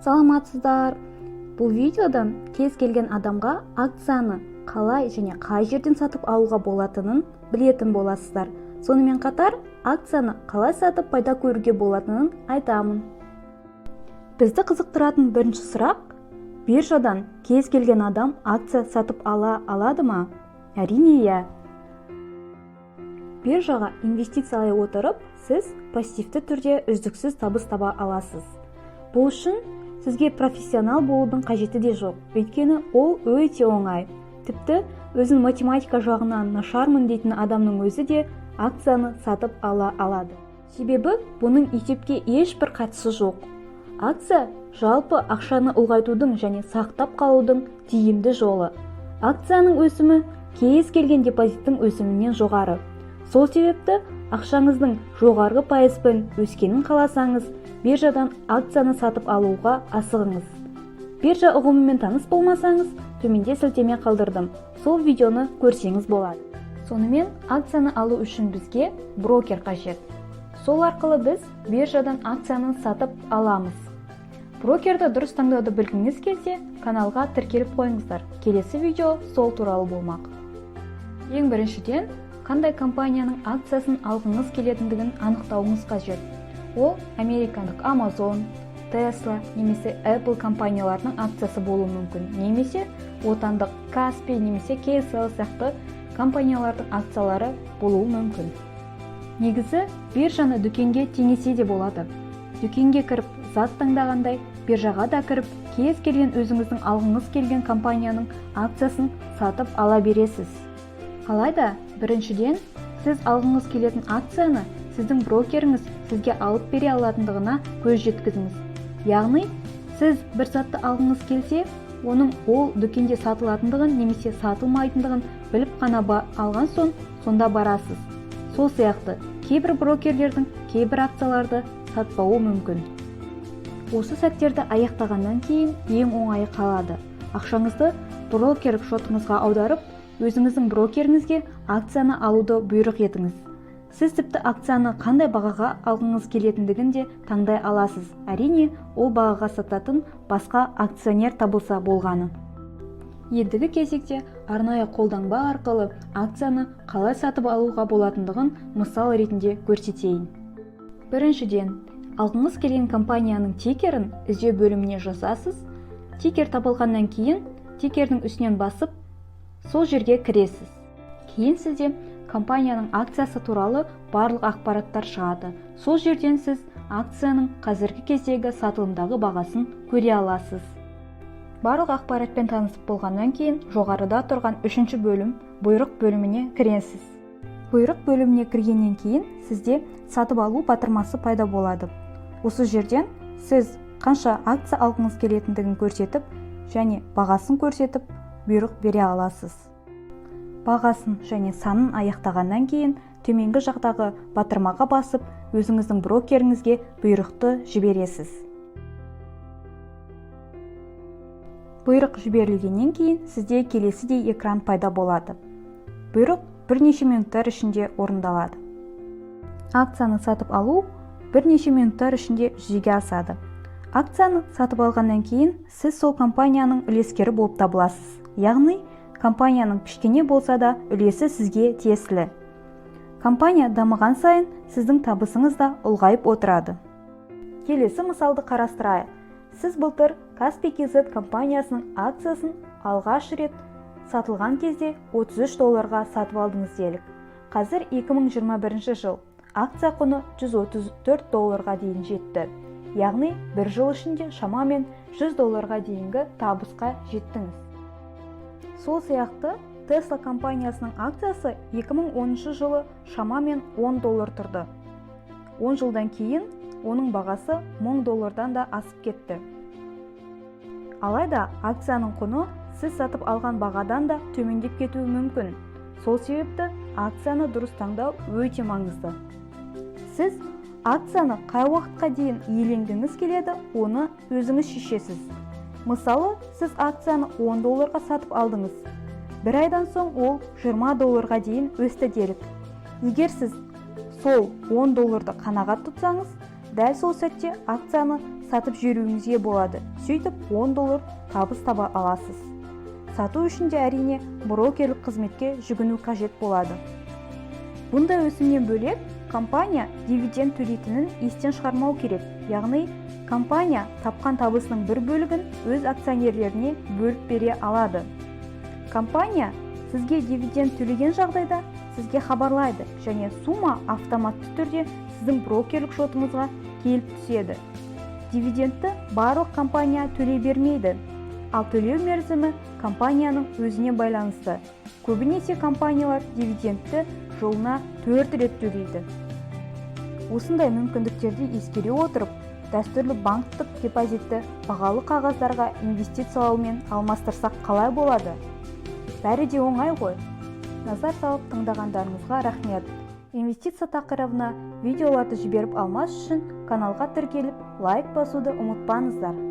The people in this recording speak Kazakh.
Саламатсыздар! Бұл видеодан кез келген адамға акцияны қалай және қай жерден сатып алуға болатынын білетін боласыздар. Сонымен қатар акцияны қалай сатып пайда көруге болатынын айтамын. Бізді қызықтыратын бірінші сұрақ: биржадан кез келген адам акция сатып ала алады ма? Әрине, иә. Биржаға инвестициялай отырып, сіз пассивті түрде үздіксіз табыс таба аласыз. Бұл үшін сізге профессионал болудың қажеті де жоқ, өйткені ол өте оңай. Тіпті өзін математика жағынан нашармын дейтін адамның өзі де акцияны сатып ала алады. Себебі бұның есепке ешбір қатысы жоқ. Акция жалпы ақшаны ұлғайтудың және сақтап қалудың тиімді жолы. Акцияның өсімі кез келген депозиттің өсімінен жоғары. Сол себепті ақшаңыздың жоғарғы пайызбен өскенін қаласаңыз, биржадан акцияны сатып алуға асығыңыз. Биржа ұғымымен таныс болмасаңыз, төменде сілтеме қалдырдым, сол видеоны көрсеңіз болады. Сонымен, акцияны алу үшін бізге брокер қажет. Сол арқылы біз биржадан акцияны сатып аламыз. Брокерді дұрыс таңдауды білгіңіз келсе, каналға тіркеліп қойыңыздар. Келесі видео сол туралы болмақ. Ең біріншіден, қандай компанияның акциясын алғыңыз келетіндігін анықтауыңыз қажет. Ол американдық Amazon, Tesla немесе Apple компанияларының акциясы болуы мүмкін, немесе отандық Kaspi немесе Kcell сияқты компаниялардың акциялары болуы мүмкін. Негізі биржаны дүкенге теңесе де болады. Дүкенге кіріп зат таңдағандай, биржаға да кіріп, кез келген өзіңіздің алғыңыз келген компанияның акциясын сатып ала бересіз. Алайда біріншіден, сіз алғыңыз келетін акцияны сіздің брокеріңіз сізге алып бере алатындығына көз жеткізіңіз. Яғни сіз бір затты алғыңыз келсе, оның ол дүкенде сатылатындығын немесе сатылмайтындығын біліп қана алған соң сонда барасыз. Сол сияқты кейбір брокерлердің кейбір акцияларды сатпауы мүмкін. Осы сәттерді аяқтағаннан кейін ең оңайы қалады: ақшаңызды брокер шотыңызға аударып, өзіңіздің брокеріңізге акцияны алуды бұйрық етіңіз. Сіз тіпті акцияны қандай бағаға алғыңыз келетіндігін де таңдай аласыз. Әрине, ол бағаға сататын басқа акционер табылса болғаны. Ендігі кезекте арнайы қолданба арқылы акцияны қалай сатып алуға болатындығын мысал ретінде көрсетейін. Біріншіден, алғыңыз келген компанияның тикерін іздеу бөліміне жазасыз. Тикер табылғаннан кейін тикердің үстінен басып, сол жерге кіресіз. Кейін сізде компанияның акциясы туралы барлық ақпараттар шығады. Сол жерден сіз акцияның қазіргі кездегі сатылымдағы бағасын көре аласыз. Барлық ақпаратпен танысып болғаннан кейін жоғарыда тұрған үшінші бөлім, бұйрық бөліміне кіресіз. Бұйрық бөліміне кіргеннен кейін сізде сатып алу батырмасы пайда болады. Осы жерден сіз қанша акция алғыңыз келетіндігін көрсетіп және бағасын көрсетіп, бұйрық бере аласыз. Бағасын және санын аяқтағаннан кейін төменгі жақтағы батырмаға басып, өзіңіздің брокеріңізге бұйрықты жібересіз. Бұйрық жіберілгеннен кейін сізде келесідей экран пайда болады. Бұйрық бірнеше минуттар ішінде орындалады. Акцияны сатып алу бірнеше минуттар ішінде жүзеге асады. Акцияны сатып алғаннан кейін сіз сол компанияның үлескері болып табыласыз. Яғни компанияның кішкене болса да үлесі сізге тиесілі. Компания дамыған сайын сіздің табысыңыз да ұлғайып отырады. Келесі мысалды қарастырайық. Сіз былтыр Kaspi KZ компаниясының акциясын алғаш рет сатылған кезде 33 долларға сатып алдыңыз делік. Қазір 2021 жыл, акция құны 134 долларға дейін жетті. Яғни бір жыл ішінде шамамен 100 долларға дейінгі табысқа жеттіңіз. Сол сияқты Tesla компаниясының акциясы 2010 жылы шамамен 10 доллар тұрды. 10 жылдан кейін оның бағасы 1000 доллардан да асып кетті. Алайда акцияның құны сіз сатып алған бағадан да төмендеп кетуі мүмкін. Сол себепті акцияны дұрыс таңдау өте маңызды. Сіз акцияны қай уақытқа дейін иеленгіңіз келеді, оны өзіңіз шешесіз. Мысалы, сіз акцияны 10 долларға сатып алдыңыз. Бір айдан соң ол 20 долларға дейін өсті делік. Егер сіз сол 10 долларды қанағат тұтсаңыз, Дәл сол сәтте акцияны сатып жіберуіңізге болады. Сөйтіп 10 доллар табыс таба аласыз. Сату үшін де, әрине, брокерлік қызметке жүгіну қажет болады. Бұндай өсімнен бөлек, компания дивиденд төлейтінін естен шығармау керек. Яғни компания тапқан табысының бір бөлігін өз акционерлеріне бөліп бере алады. Компания сізге дивиденд төлеген жағдайда, сізге хабарлайды және сума автоматты түрде сіздің брокерлік шотыңызға келіп түседі. Дивидендті барлық компания төлей бермейді, ал төлеу мерзімі компанияның өзіне байланысты. Көбінесе компаниялар дивидендті жылына төрт рет төлейді. Осындай мүмкіндіктерді ескере отырып, дәстүрлі банктік депозитті бағалы қағаздарға инвестициялаумен алмастырсақ, қалай болады? Бәрі де оңай ғой. Назар салып тыңдағандарыңызға рахмет. Инвестиция тақырыбына видеоларды жіберіп алмас үшін каналға тіркеліп, лайк басуды ұмытпаңыздар.